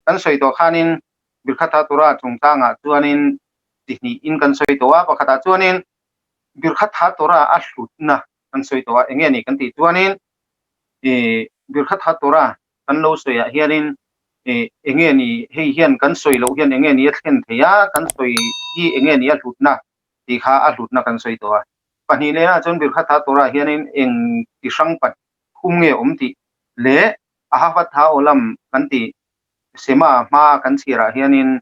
Kan sawi tawh khanin Birkhat HaTorah chungchangah chuanin chi hnihin kan sawi tawh a, pakhatah chuanin Birkhat HaTorah a hlutna kan sawi tawh a, enge ni kan tih chuanin ih Birkhat HaTorah kan lo sawiah hianin ih enge ni hei hian kan sawi loh hian enge ni a thlen thei a, kan sawi hi enge ni a hlutna tih kha a hlutna kan sawi tawh a. Pahnih lehah chuan Birkhat HaTorah hianin eng ti hrang pathum nge awm tih leh a havat haolam kan tih Sema hma kan chhiarah hianin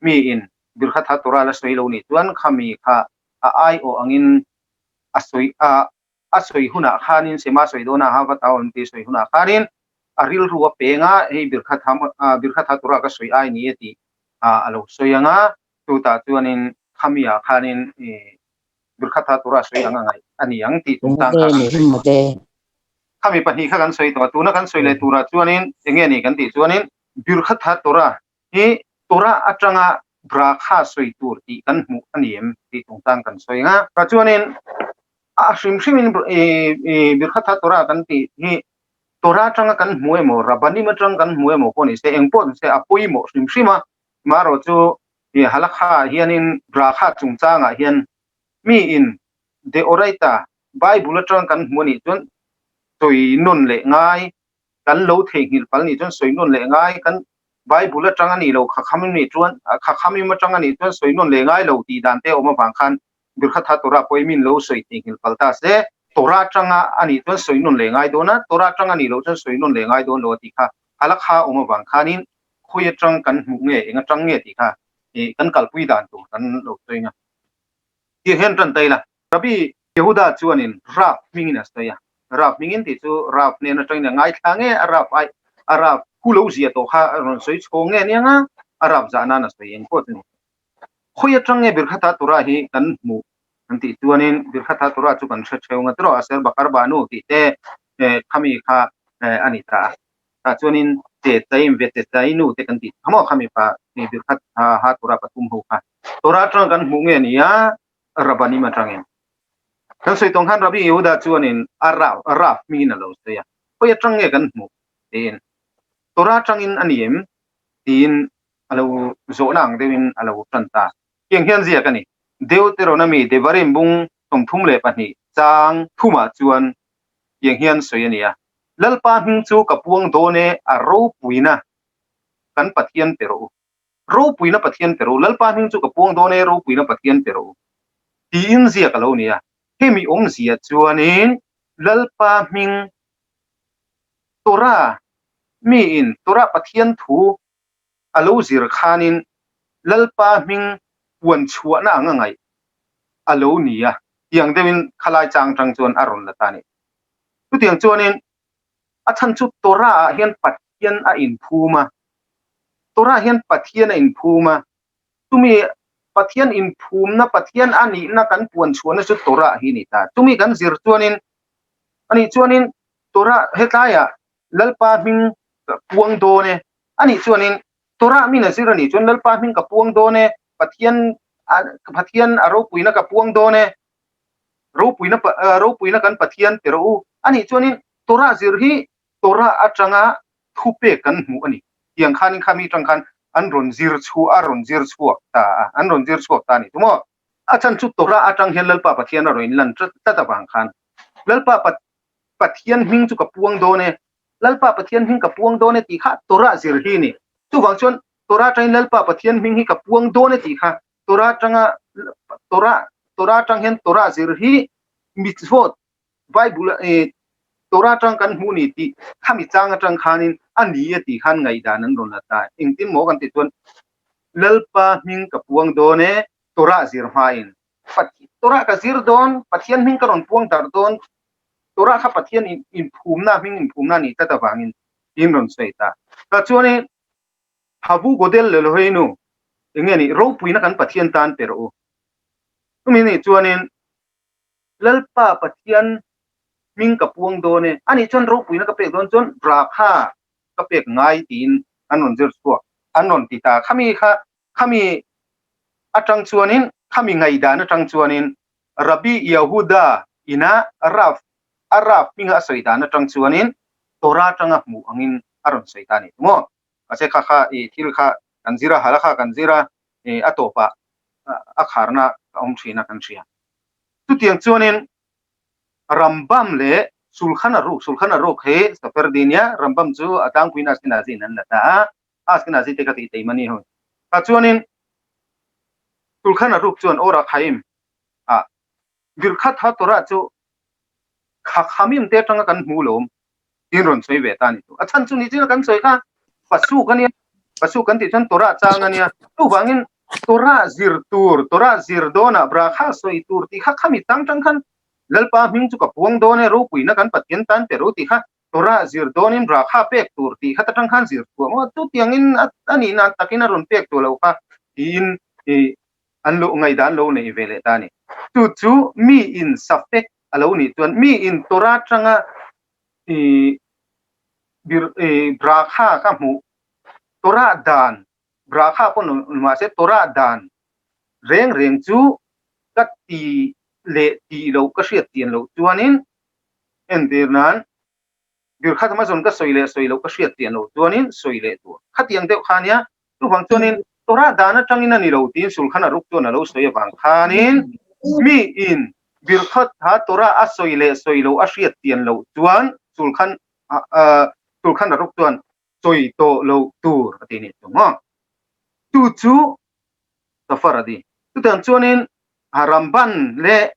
miin Birkhat HaTorah la sawi lo nih chuan khami kha a aiawh angin a sawi a, a sawi hunah khanin Sema sawi dawnah Havat haolam tih sawi hunah khanin a rilru a peng a, hei Birkhat Birkhat HaTorah ka sawi ai ni e tih a lo sawi ang a, chutah chuanin khamiah khanin Birkhat HaTorah sawi ang a ngaih a ni ang tih chungchang kha kan sawi tawh. Khami pahnih kha kan sawi tawh a, tuna kan sawi leh turah chuanin eng nge ni kan tih chuanin Birkhat HaTorah hi Torah atanga Brakha sawi tur tih kan hmuh a ni em tih chungchang kan sawi ang a. Tah chuanin a hrim hrimin Birkhat HaTorah kan tih hi Torah atanga kan hmu emaw Rabbanim atang kan hmu emaw pawh ni se eng pawh ni se a pawimawh hrim hrim a, marawh chu Halakha ah hianin Brakha chungchangah hian miin Deoraita Bible atang kan hmu a nih chuan sawi nawn leh ngai, kan lo theihnghilh pal nih chuan sawi nawn leh ngai, kan Bible atang a nih lo khakham nih chuan khakhamim atang a nih chuan sawi nawn leh ngai lo tih dan te a awm avang khan Birkhatha Torah pawhin min lo sawi theihnghilh pal ta se, Torah atanga a nih chuan sawi nawn leh ngai dawn a, Torah atang a nih loh chuan sawi nawn leh ngai dawn lo a tih kha Halakha a awm avang khanin khawi atang kan hmuh nge, eng atang nge tih kha kan kalpui dan tur kan lo sawi ang a. Tiang hian tan ta ila, Rabbi Yehuda chuanin Rav hmingin a sawi a, Rav hmingin tih chu Rav hnen atangin a ngaithla nge, a Rav ai, a Rav hu lo zia tawh kha a rawn sawi chhawng nge aniang a, a Rav zah nan a sawi eng pawh chu ni. Khawi atang nge Birkhat HaTorah hi kan hmuh kan tih chuanin Birkhat HaTorah chu kan hre theu nga tiraw, Aser Bakar Banu tih te khami kha a ni ta a. Tah chuanin Che Chaim ve Che Chainu te kan tih kha maw khami pa Birkhat HaTorah pathum ho kha. Torah atang kan hmuh nge ni a, Rabbanim atangin. Kan sawi tawng khan Rabbi Yehuda chuanin a Rav, Rav hmingin a lo sawi a, khawi atang nge kan hmuh? tiin. Torah atangin a ni em? tiin a lo zawhna ang deuhin a lo tan ta. Tiang hian ziak a ni. Deuteronomy, Devarim bung 32 chang thumah chuan tiang hian sawi a ni a, Lalpa hming chu ka puang dawn e, a ropuina kan Pathian pe rawh u. Ropuina Pathian pe rawh u, Lalpa hming chu ka puang dawn e, ropuina Pathian pe rawh u, tiin ziak a lo ni a. Hemi awmzia chuanin Lalpa hming Torah miin Torah Pathian thu a lo zir khanin Lalpa hming puan chhuahna ang a ngaih a lo ni a, tiang deuhin khalai chang tang chuan a rawn la ta a ni. Chutiang chuanin a chhan chu Torah ah hian Pathian a inphum a, Torah hian Pathian a inphum a, chumi Pathian inphumna, Pathian a nihna kan puan chhuahna chu Torah hi a ni ta. Chumi kan zir chuanin, ani chuanin Torah hetlaiah Lalpa hming ka puang dawn e, ani chuanin Torah min a zir a nih chuan Lalpa hming ka puang dawn e, Pathian Pathian a ropuina ka puang dawn e, ropuina ropuina kan Pathian pe rawh u, ani chuanin Torah zir hi Torah atanga thupek kan hmuh a ni. Tiang khanin khami atang khan an rawn zir chhuah a rawn zir chhuak ta a, an rawn zir chhuak ta a ni chu maw? A chan chu Torah atang hian Lalpa Pathian a rawn inlan tlat avang khan Lalpa Pathian hming chu ka puang dawn e, Lalpa Pathian hming ka puang dawn e tih kha Torah zir hi a ni. Chuvang chuan Torah atangin Lalpa Pathian hming hi ka puang dawn e tih kha Torah atanga Torah Torah atang hian Torah zir hi mitzvot Bible Torah atang kan hmuh ni tih khami chang atang khanin a ni e tih khan ngaihdan an rawn la ta. Engtin maw kan tih chuan Lalpa hming ka puang dawn e Torah zir hmain Torah ka zir dawn, Pathian hming ka rawn puang darh dawn, Torah kha Pathian inphumna, hming inphumna a nih tlat avangin tiin rawn sawi ta. Tah chuanin Havu Godel Eloheinu, eng nge nih, ropuina kan Pathian tan pe rawh u. Chumi nih chuanin Lalpa Pathian hming ka puang dawn e, anih chuan ropuina ka pek dawn chuan Brakha ka pek ngai tiin an rawn zir chhuak, an rawn ti ta. Khami kha Khami atang chuanin, khami ngaihdan atang chuanin Rabbi Yehuda ina Rav, a Rav hminga a sawi dan atang chuanin Torah atanga hmuh angin a rawn sawi ta a ni. Tumaw? Mahse kha kha i thil kha kan zir a, halakha kan zir a, i a tawpah a kharna a awm thin a kan hria. Chutiang chuanin Rambam leh Shulchan Aruch, Shulchan Aruch hi Sephardi nia, Rambam chu a tlangpuiin Ashkenazi in an la ta a, Ashkenazi te kha tih teim a ni ho. Tah chuanin Shulchan Aruch chuan Orach Haim ah Birkhat HaTorah chu Khakhamim te atanga kan hmu lawm tiin rawn sawi ve ta a ni chu. A chhan chu ni chin a kan sawi kha Pasuk a nia, Pasuk kan tih chuan Torah chang a nia. Chuvangin Torah zir tur, Torah zir dawnah Brakha sawi tur tih kha khami tang tang khan Lalpa hming chu ka puang dawn e, ropuina kan Pathian tan pe ro tih kha Torah zir dawnin Brakha pek tur tih kha ta tang khan zir thuah maw? Chutiangin a nihna takin a rawn pek tur lo kha tiin an lo ngaihdan lo nei ve leh ta a ni. Chu chu mi in safek a lo nih chuan mi in Torah tanga i Brakha ka hmuh Torah dan Brakha pawh ni mahse Torah dan reng reng chu ka ti leh tih loh ka hriat chian loh chuanin entir nan Birkhat Amazon ka sawi leh sawi loh ka hriat chian loh chuanin sawi leh tur khatiang deuh kha nia. Chuvang chuanin Torah dan atangin a ni lo tiin Shulchan Aruch chuan a lo sawi avang khanin mi in Birkhat ha Torah a sawi leh sawi loh a hriat chian loh chuan Shulchan Shulchan Aruch chuan sawi tawh loh tur a ti nih chu maw. Chu chu Safaradi. Chutiang chuanin Ramban leh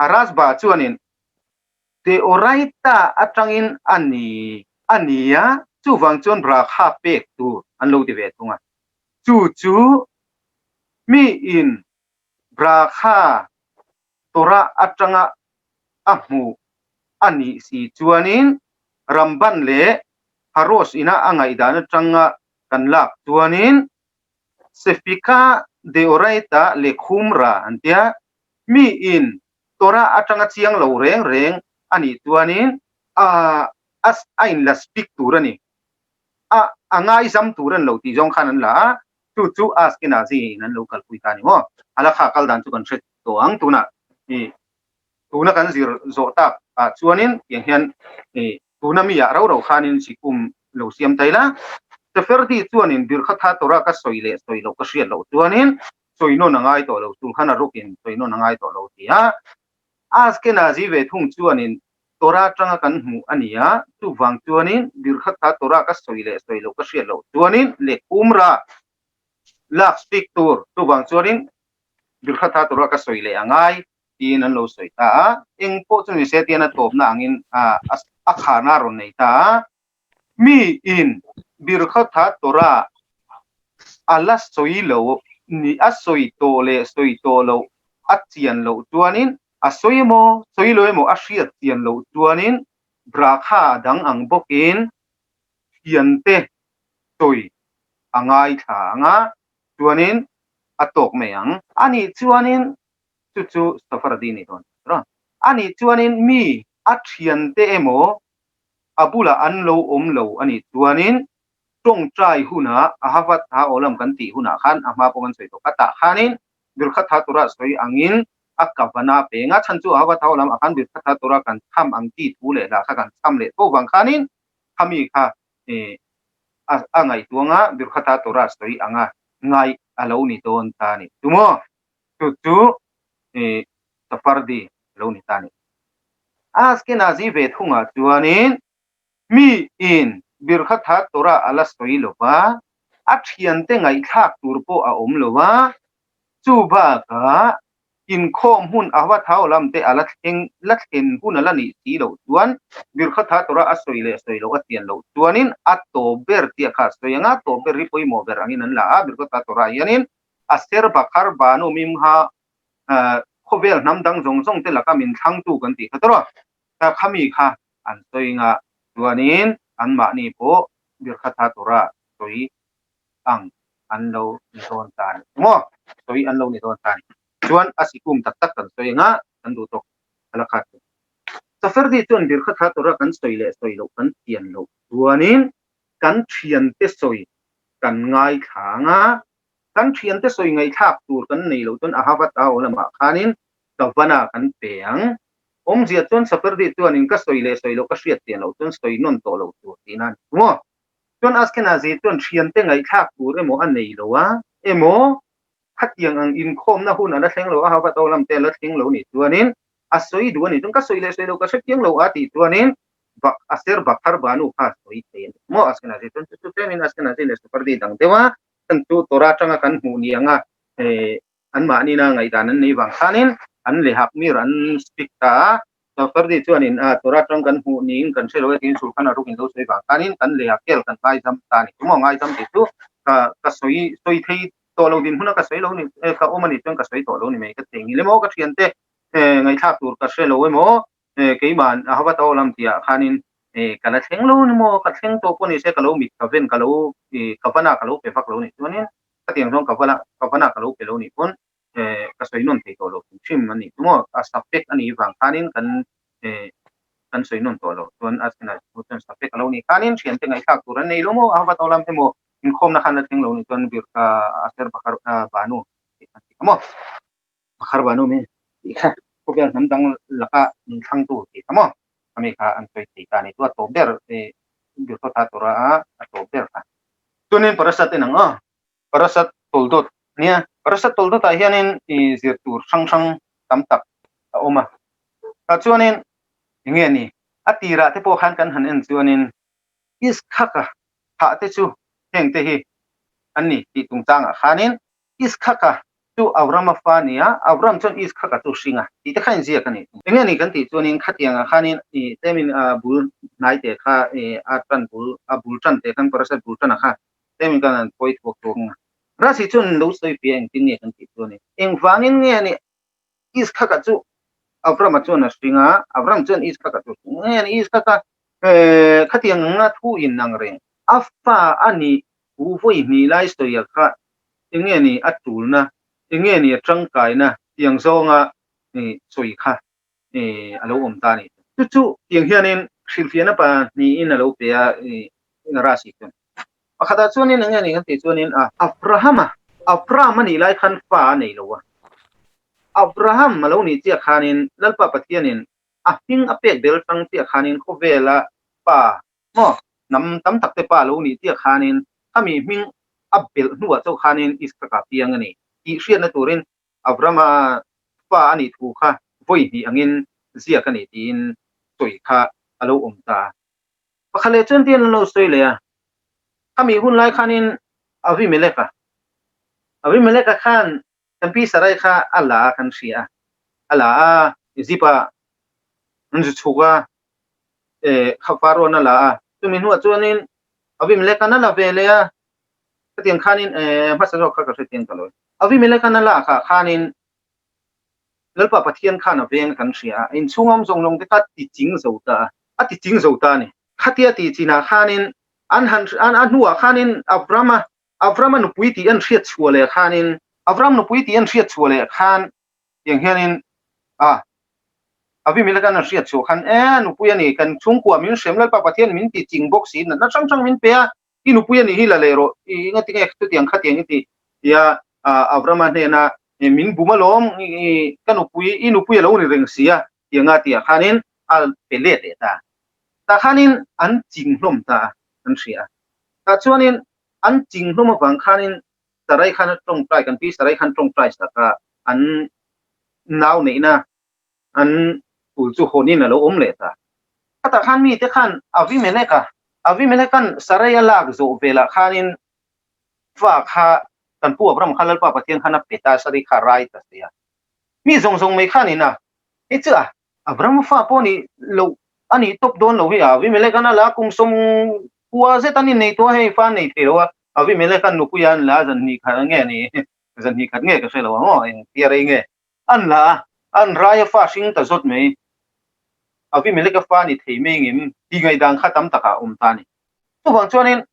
Rashba chuanin Deoraita atangin a ni a ni a, chuvang chuan Rakha pek tur an lo ti ve thung a. Chu chu miin Rakha Torah atanga a hmuh a nih si chuanin Ramban leh Harosh ina a ngaihdan atanga kan lak chuanin Sefika Deoraita leh Khumra an tia, miin Torah atanga chiang lo reng reng a nih chuanin a a in la speak tur a ni. A a ngaizam tur a ni lo tih zawng khan an la a, chu chu Ashkenazi in an lo kalpui ta a ni maw? A la kha kal dan chu kan hre tawh ang tunah i tuna kan zir zawh tak ah chuanin tiang hian i tuna mi ah rau rau khanin sikum lo siam ta ila. Sephardi chuanin Birkhatha Torah ka sawi leh sawi loh ka hriat loh chuanin sawi nawn a ngai tawh lo, Shulchan Aruch in sawi nawn a ngai tawh lo ti a. Ashkenazi ve thung chuanin Torah atanga kan hmuh a ni a, chuvang chuanin Birkhatha Torah ka sawi leh sawi loh ka hriat loh chuanin leh Qumra lak speak tur, chuvang chuanin Birkhatha Torah ka sawi leh a ngai tiin an lo sawi ta a. Eng pawh chu ni se tian a tawpna angin a kharna a rawn nei ta a. Mi in Birkhatha Torah a la sawi lo ni a sawi tawh leh sawi tawh loh a chian loh chuanin a sawi emaw sawi lo emaw a hriat chian loh chuanin Brakha a dang ang bawkin thiante sawi a ngaithla ang a, chuanin a tawk mai ang. Anih chuanin chu chu Sephardi ni dawn a, anih chuanin mi a thiante emaw a bulah an lo awm lo a nih chuanin tawngtai hunah a havat ha awlam kan tih hunah khan a hma pawh kan sawi tawh kha tah khanin Birkhatha tura sawi angin a kavana a peng a, chhan chu a havat ha awlam ah khan Birkhatha tura kan cham ang tih thu leh lah kha kan cham leh tho vang khanin khami kha a a ngaihtuang a Birkhatha tura sawi anga ngaih a lo ni dawn ta a ni. Tumaw? Chu chu Sephardi a lo ni ta a ni. Ashkenazi ve thungah chuanin mi in Birkhatha Torah a la sawi lo va, a thiante ngaihthlak tur pawh a awm lo va, chu bakah inkhawm hun a va thau lam te a la thleng la thlen hun a la nih si loh chuan Birkhatha Torah a sawi leh sawi loh a chian loh chuanin a tawp ber chiah kha a sawi ang a, tawp ber hi pawimawh ber angin an la a, Birkhatha Torah hianin Aser Bakhar Banu Mimha khawvel hnam dang zawng zawng te laka min thlangtu kan tih kha tawrh a, khami kha an sawi nga chuanin anmahni pawh Birkhatha tura sawi ang an lo ni dawn ta a ni maw? Sawi an lo ni dawn ta a ni. Chuan a sikum tak tak kan sawi anga kan duh tawk a la khat chu. Saferdi chuan Birkhatha tura kan sawi leh sawi loh kan chian loh chuanin kan thiante sawi kan ngaithla anga Kan thiante sawi ngaihthlak tur kan nei loh chuan Ahavat a aw lamah khanin Kavana kan pe ang. Awmzia chuan Saperdi chuanin ka sawi leh sawi loh ka hriat chian loh chuan sawi nawn tawh loh tur tihna a ni maw? Chuan Ashkenazi chuan thiante ngaihthlak tur emaw a nei lo a, emaw khatiang ang inkhawmna hun a la thleng lo a, Hava Tawlam te a la thleng lo nih chuanin a sawi duh a nih chuan ka sawi leh sawi lo ka hre chiang lo a tih chuanin bak Aser Bakhar Banu kha a sawi thei a ni. Maw Ashkenazi chuan chu chu tlemin Ashkenazi leh Sephardi dang deuh a, chan chu Torah atanga kan hmuh ni anga anmahnina ngaihdan an nei vang khanin an lehak mir an speak ta a, Sephardi chuanin a Torah atang kan hmuh niin kan hre lo e tiin Shulchan Aruch in lo sawi vang khanin kan lehak kel kan ngaizam ta a ni. Chu maw ngaizam tih chu ka ka sawi sawi thei tawh lo dinhmuna ka sawi lo ni ka awm a nih chuan ka sawi tawh lo ni mai ka thei ngil emaw ka thiante ngaihthlak tur ka hre lo emaw keimah a hava tawh lam tihah khanin ka la thleng lo ni maw ka thleng tawh pawh ni se ka lo mit ka ven ka lo ka vana ka lo pe vak lo nih chuanin khatiang zawng ka vala ka vana ka lo pe lo nih pawn ka sawi nawn thei tawh lo hrim hrim a nih chu maw a safek a nih vang khanin kan kan sawi nawn tawh lo chuan a chuan safek a lo nih khanin thiante ngaihthlak tur an nei lo maw a hava tawh lam emaw inkhawmna khan la thleng lo nih chuan birka Aser Bakhar Banu tih kha a maw Bakhar Banu mi tih kha khawvel hnam dang laka min thlangtu tih kha maw ami kha an sawi thei ta a ni chu a tawp ber birka tha tura a tawp ber kha chuanin Parasat en ang aw Parasat Toldot nia Parasat Toldot ah hianin zir tur hrang hrang tam tak a awm a tah chuanin enge ni a tirah te pawh khan kan han en chuanin Iskhaka thah te chu heng te hi an ni tih chungchangah khanin Iskhaka chu Avrama fa a ni a, Avram chuan Iskhaka chu hring a tih te kha inziak a ni. Enge ni kan tih chuanin khatiangah khanin tlemin a bul hnai te kha a tan bul a bul tan te khan Parasat bul tan a kha tlemin kan han phawi thuak thuak ang a. Rasi chuan lo sawi fiah engtin nge kan tih chuanin engvangin nge ni Iskhaka chu Avrama chuan a hring a, Avram chuan Iskhaka chu a hring a, nge ni Iskhaka Khatiang anga thu in ang reng. A fa a nih thu vawi hnih lai sawi a kha enge ni a tulna, enge ni a tangkaina tiang zawnga sawi kha a lo awm ta a ni. Chu chu tiang hianin hrilhfiahna pahnihin a lo pe a Rasi chuan. Pakhatah chuanin enge ni kan tih chuanin a. Abrahama, Abram a nih lai khan fa a nei lo a. Abraham a lo nih chiah khanin Lalpa Pathianin A hming a pek bel tang chiah khanin khawvela pa maw hnam tam tak te pa lo nih chiah khanin khami hming a belh hnuah chauh khanin Isaka piang a ni tih hriatna turin Abrahama fa a nih thu kha vawi hnih angin ziak a ni tiin sawi kha a lo awm ta a. Pakhat leh chuan tiin an lo sawi leh a, khami hun lai khanin Avimeleka, Avimeleka khan Kan pi Sarai kha a la a kan hria a, a la a, Egypt ah an zu chhuk a, kha Pharaoh-an a la a, chumi hnuah chuanin Abimelech-an a la ve leh a, khatiang khanin hmasa zawk kha ka hre chiang ta lo e. Abimelech-an a la kha khanin Lalpa Pathian khan a veng kan hria a, inchhung awm zawng zawng te kha ti ching zo ta a, a ti ching zo ta a ni. Khatia ti chinah khanin an han a hnuah khanin Abrama Avrama nupui tih an hriat chhuah leh khanin Avram nupui tih an hriat chhuah leh khan tiang hianin a Abimelek an hriat chhuah khan e nupui a ni kan chhungkua min hrem Lalpa Pathian min ti ching bawk si natna hrang hrang min pe a i nupui a nih hi la leh rawh i ngatinge chutiang khatiang i ti tia Avrama hnena min bum alawm i ka nupui i nupui a lo ni reng si a tianga tihah khanin a pe let leh ta tah khanin an ching hlawm ta a an hria a tah chuanin an ching hlawm avang khanin Sarai khan a tawngtai, kan pi Sarai khan tawngtai sak a, an nau neihna an tul chu hawnin a lo awm leh ta. Khatah khan mite khan Avimeleka, Avimeleka'n Sarai a lak zawh velah khanin fa kha kan pu Abraham kha Lalpa Pathian khan a pe ta, Sarai kha a rai ta si a. Mi zawng zawng mai khanin a, hei chu a, Abraham fa pawh nih loh a nih tawp dawn lo hi a, Avimeleka'n a la kum sawm Kua zet an innei tawh a, hei fa an nei thei lo a, Avimelek-a'n nupuia an la a, zan hnih khat nge ni, zan hnih khat nge ka hre lo ang aw, eng tia rei nge an la a, an rai a fa hring ta zawt mai. Avimelek-a fa ni thei mai ngem tih ngaihdan kha tam takah a awm ta a ni. Chuvang chuanin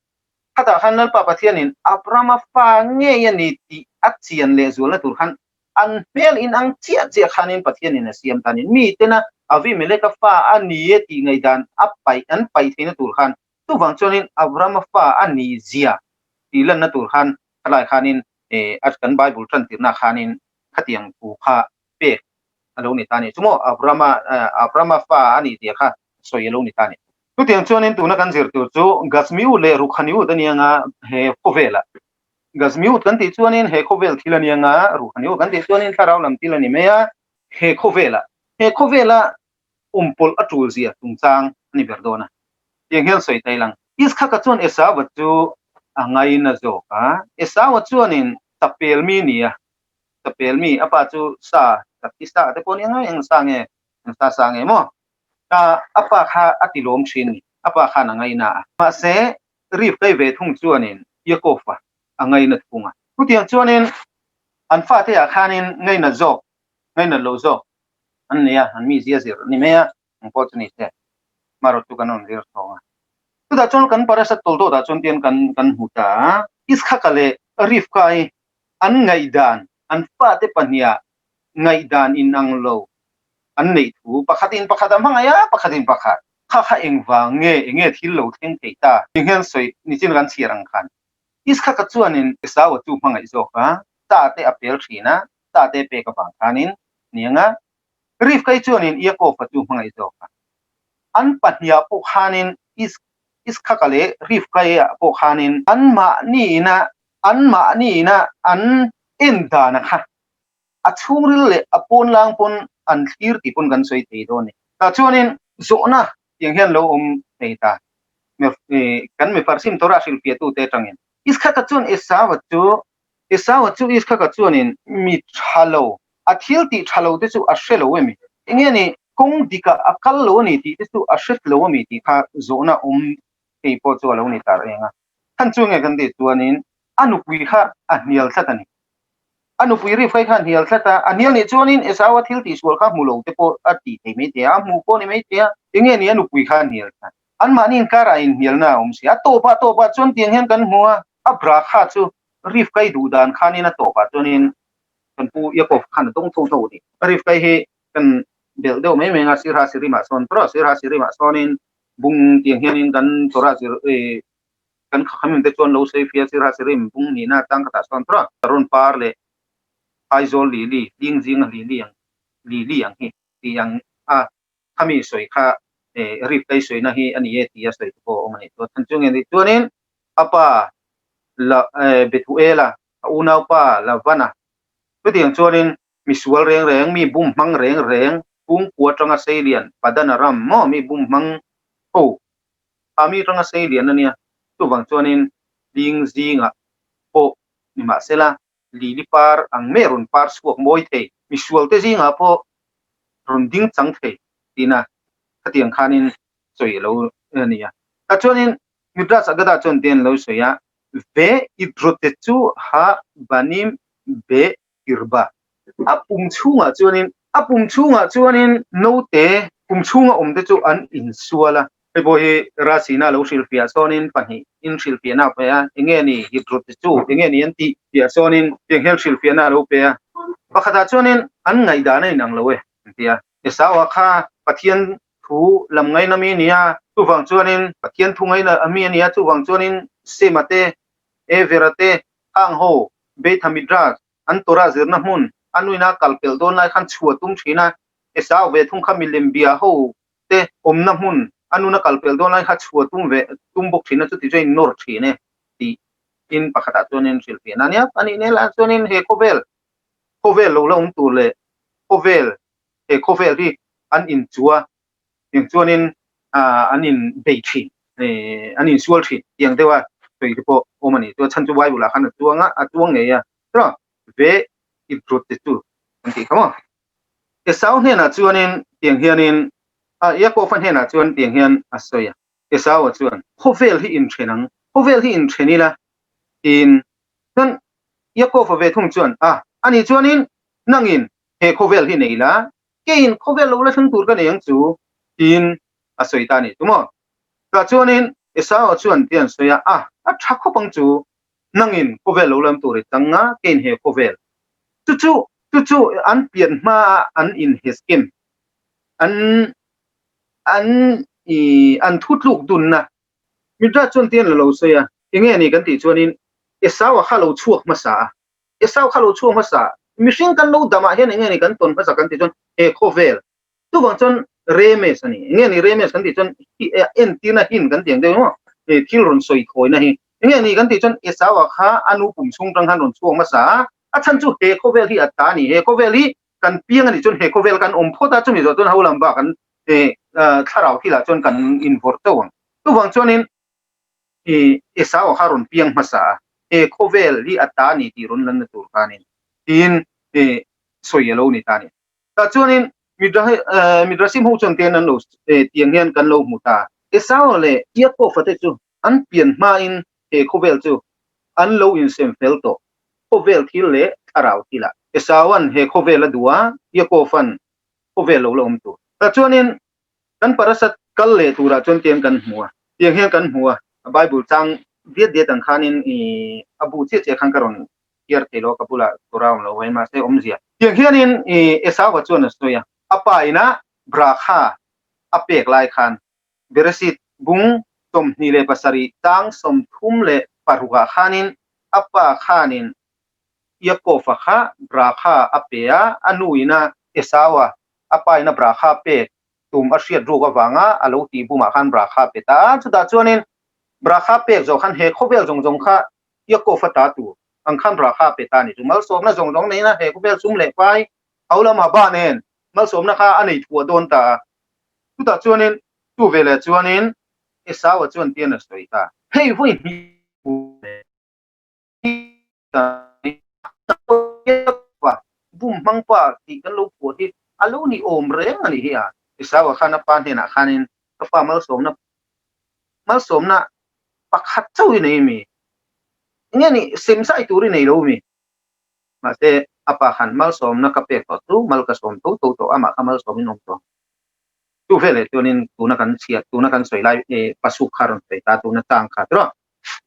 khatah khan Lalpa Pathianin Abrahama fa ngei a ni tih a chian lehzualna tur khan An hmel in ang chiah chiah khanin Pathianin a siam tanin mi tena Avimeleka fa a ni e tih ngaihdan a paih an paih theihna tur khan chuvang chuanin Abrahama fa a ni zia tih lanna tur khan khalai khanin a kan Bible tantirna khanin khatiang thu kha pek a lo ni ta a ni. Chu maw Abrahama Abrahama fa a ni zia kha sawi a lo ni ta a ni. Chutiang chuanin tuna kan zir tur chu Gazmiut leh Rukhaniut a nia nga he khawvelah. Gazmiut kan tih chuanin he khawvel thil a nia nga, Rukhaniut kan tih chuanin thlarau lam thil a ni mai a, he khawvelah. He khawvela awmpawlh a tul zia chungchang a ni ber dawn a. Tiang hian sawi ta ilang. Iskhaka chuan Esauva chu a ngaina zawk a, Esauva chuanin chapel mi ni a, chapel mi, a pa chu sa, chapki sa te pawh a nia ngai, eng sa nge, eng sa sa nge maw? A pa kha a ti lawm thin ni, a pa khan a ngaina a. Mahse, Rivkai ve thung chuanin Yaakova a ngaina thung a. Chutiang chuanin an fate ah khanin ngaina zawk, ngainat lo zawk an nei a, an mizia zir a ni mai a, ang pawh chu ni se, hmarawt chu kan rawn zir thawng a. Chutah chuan kan Parasat Toldawtah chuan tian kan kan hmu ta a, Iskhaka leh Rivkai an ngaihdan, an fate pahniha ngaihdan inang lo an neih thu, pakhatin pakhat a hmangaih a, pakhatin pakhat. Kha kha engvang nge, enge thil lo thleng thei ta? Ti hian sawi nichin kan chhiar ang khan. Iskhaka chuanin Esau-a chu hmangaih zawk a, sa te a pel thin a, sa te pek avang khanin niang a. Rivka-i chuanin Yaakov-a chu hmangaih zawk a. An pahniha pawh khanin Iskhaka leh Rivka-i-ah pawh khanin anmahni ina anmahni ina an en dana kha a chhungril leh a pawnlang pawn an thlir tih pawn kan sawi thei dawn a ni. Tah chuanin zawhna tiang hian lo awm thei ta, kan mifarsim Torah hrilhfiahtute atangin. Iskhaka chuan Esau-a chu, Esau-a chu Iskhaka chuanin mi tha lo, a thil tih tha lo te chu a hre lo emi? Enge ni kawng dikah a kal lo a ni tih te chu a hret lo ami tih kha zawhna awm thei pawh chu a lo ni ta reng a. Khan chu nge kan tih chuanin a nupui kha a hnial tlat a ni. A nupui Rivkai kha a hnial tlat a, a hnial nih chuanin Esau-a thil tihsual kha hmu lo te pawh a tih thei mai thei a, a hmu pawh ni mai thei a, enge ni a nupui kha a hnial tlat. Anmahni inkarah inhnialna a awm si. A tawpah tawpah chuan tiang hian kan hmu a, a bra kha chu Rivkai duh dan khanin a tawpah chuanin kan pu Yaakov khan a dawng tho tho a ni. Rivkai hi kan belh deuh mai mai ang a, Sirha Sirimah sawn Torah Sirha Sirimah sawnin bung tiang hianin kan Torah zir kan khakhamim te chuan lo sawi fia Sirha Sirim bung nihna atang khatah sawn Torah rawn par leh Aizawl lili ling zinga lili ang lili ang hi tih ang a khami sawi kha Rivkai sawina hi a ni e tia sawi te pawh a awm a ni. Chuan chu nge ni chuanin a pa la Bethuela a unaupa Lavana chutiang chuanin misual reng reng mi bum hmang reng reng chhungkua atanga seilian Padanaram maw mi bum hmang ho a mi atanga seilian a nia chuvang chuanin ding zingah pawh nimahsela lili par ang mai a rawn par chhuak mawi thei misual te zingah pawh rawn ding chang thei tina khatiang khanin sawi a lo a ni a. Tah chuanin Midrash Agada chuan te an lo sawi a, Ve idrote chu ha banim be kirba. A pum chhungah chuanin a pum chhungah chuanin naute pum chhunga awm te chu an insual a. Hei pawh hi Rasina lo hrilhfiah sawnin pahnih in hrilhfiahna a pe a, enge ni idrote chu enge ni an tih fiah sawnin tiang hian hrilhfiahna a lo pe a. Pakhatah chuanin an ngaihdan a inang lo e an ti a. Esau-a kha Pathian thu lam ngaina mi a ni a, chuvang chuanin Pathian thu ngaina mi a ni a, chuvang chuanin Sema te, Evera te, khang ho Beit HaMidrash, an Torah zirna hmun, a nuina kal pelh dawn lai khan chhuah tum thin a, Esau ve thung kha milem bia ho te awmna hmun, a nuna kal pelh dawn lai kha chhuah tum ve tum bawk thin a, chuti chuan in nawr thin e tih in pakhatah chuanin hrilhfiahna a nia. A nih nel ah chuanin he khawvel, khawvel lo la awm tur leh khawvel he khawvel hi an inchua tiang chuanin an in bei thin an insual thin tiang deuha sawi te pawh awm a ni. Chuan chhan chu Bible ah khan a chuang a, a chuang ngei a chuan ve inrut te chu an tih kha maw. Esau hnenah chuanin tiang hianin Jakob-a hnenah chuan tiang hian a sawi a, Esau-a chuan khawvel hi inthen ang, khawvel hi inthen ila tiin chuan Jakob-a ve thung chuan a ani chuanin nangin he khawvel hi nei la, keiin khawvel lo la thleng tur ka nei ang chu, tiin a sawi ta a ni chu maw. Tah chuanin Esau-a chuan ti an sawi a, A, a tha khawp ang chu, nangin khawvel lo lam tur i chang a, keiin he khawvel. Chu chu, chu chu an pian hmaa an inheskim, an, an i, an thutluk dunna. Midrash chuan ti an la lo sawi a, enge ni kan tih chuanin Esau-a kha lo chhuak hmasa a, Esau kha lo chhuak hmasa, mihring kan lo damah hian enge ni kan tawn hmasa kan tih chuan he khawvel. Chuvang chuan Remes a ni. Enge ni Remes kan tih chuan entirna hin kan tih ang deuh maw? Thil rawn sawi thawina hi. Enge ni kan tih chuan Esau-a kha a nu pum chhung tang khan rawn chhuak hmasa a, a chhan chu he khawvel hi a ta a ni. He khawvel hi kan piang a nih chuan he khawvel kan awm phawt a, chumi zawh chuan ho lam bak kan thlarau thilah chuan kan invawrh chauh ang. Chuvang chuanin Esau-a kha rawn piang hmasa a, he khawvel hi a ta a ni tih rawn lanna tur khanin tiin sawi a lo ni ta a ni. Tah chuanin Midrashim ho chuan tian an lo tiang hian kan lo hmu ta. Esau leh Yaakov-a te chu an pian hmain he khawvel chu an lo insem fel tawh, khawvel thil leh thlarau thilah. Esauan he khawvel a duh a, Yaakov-an khawvel lo la awm tur. Tah chuanin kan parasat kal leh turah chuan tiang kan hmu a, tiang hian kan hmu a, Bible chang diat diat ang khanin a bu chiah chiah khan ka rawn hiar thei lo, ka bulah Torah awm lo vain mahse awmzia. Tiang hianin Esauva chuan a sawi a, a pa ina Brakha a pek lai khan Beresit bung 27 chang 36 ah khanin a pa khanin Yaakova kha Brakha a pe a, a nu ina Esaua a pa ina Brakha pek tum a hriat ruk avanga a lo tih bumah khan Brakha pe ta a, chutah chuanin Brakha pek zawh khan he khawvel zawng zawng kha Yaakov a ta tur ang khan Brakha pe ta a ni. Chu malsawmna zawng zawng neiin a he khawvel sum leh pai ho lama ba nen malsawmna kha a nei thuah dawn ta a. Chutah chuanin chu veleh chuanin Esau-a chuan tian a sawi ta. Hei vawi hnih Bum hmang pa tih kan lo phuah hi a lo ni awm reng a nih hi a. Esau-a khan a pa hnenah khanin ka pa malsawmna malsawmna pakhat chauh i nei mi? Enge ni semsai tur i nei lo mi? Mahse a pa khan malsawmna ka pek tawh chu mal ka sawm tho tho tawh amah kha malsawmin awm tawh. Chu veleh chuanin tuna kan chhiat tuna kan sawi lai pasuk kha rawn sawi ta tuna chang kha tiraw.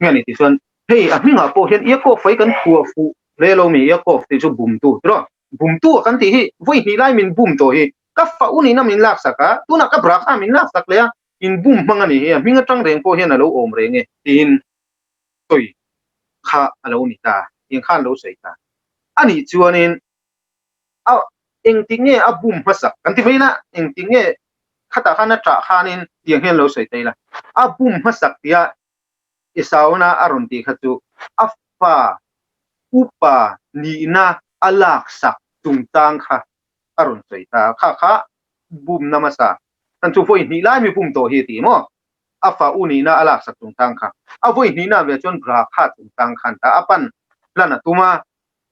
Nge ni tih chuan hei a hmingah pawh hian Yaakov fai kan phuah fuh hle lo mi Yaakov tih chu bumtu tiraw. Bumtu a kan tih hi vawi hnih lai min bum tawh hi ka fa u nihna min laksak a tunah ka bra kha min laksak leh a in bum hmang a ni hi a hming atang reng pawh hian a lo awm reng e tiin sawi kha a lo ni ta tiang khan lo sawi ta a nih chuanin a engtik nge a bum hmasak kan ti mai ila engtik nge khatah khan a ṭah khanin tiang hian lo sawi ta ila a bum hmasak tia Esauna a rawn tih kha chu a fa upa nihna a laksak chungchang kha a rawn sawi ta kha kha bumna hmasa kan chu vawi hnih lai mi bum tawh hi a ti maw a fa u nihna a laksak chungchang kha a vawi hnihna ve chuan bra kha chungchang khan ta a pan hlan a tum a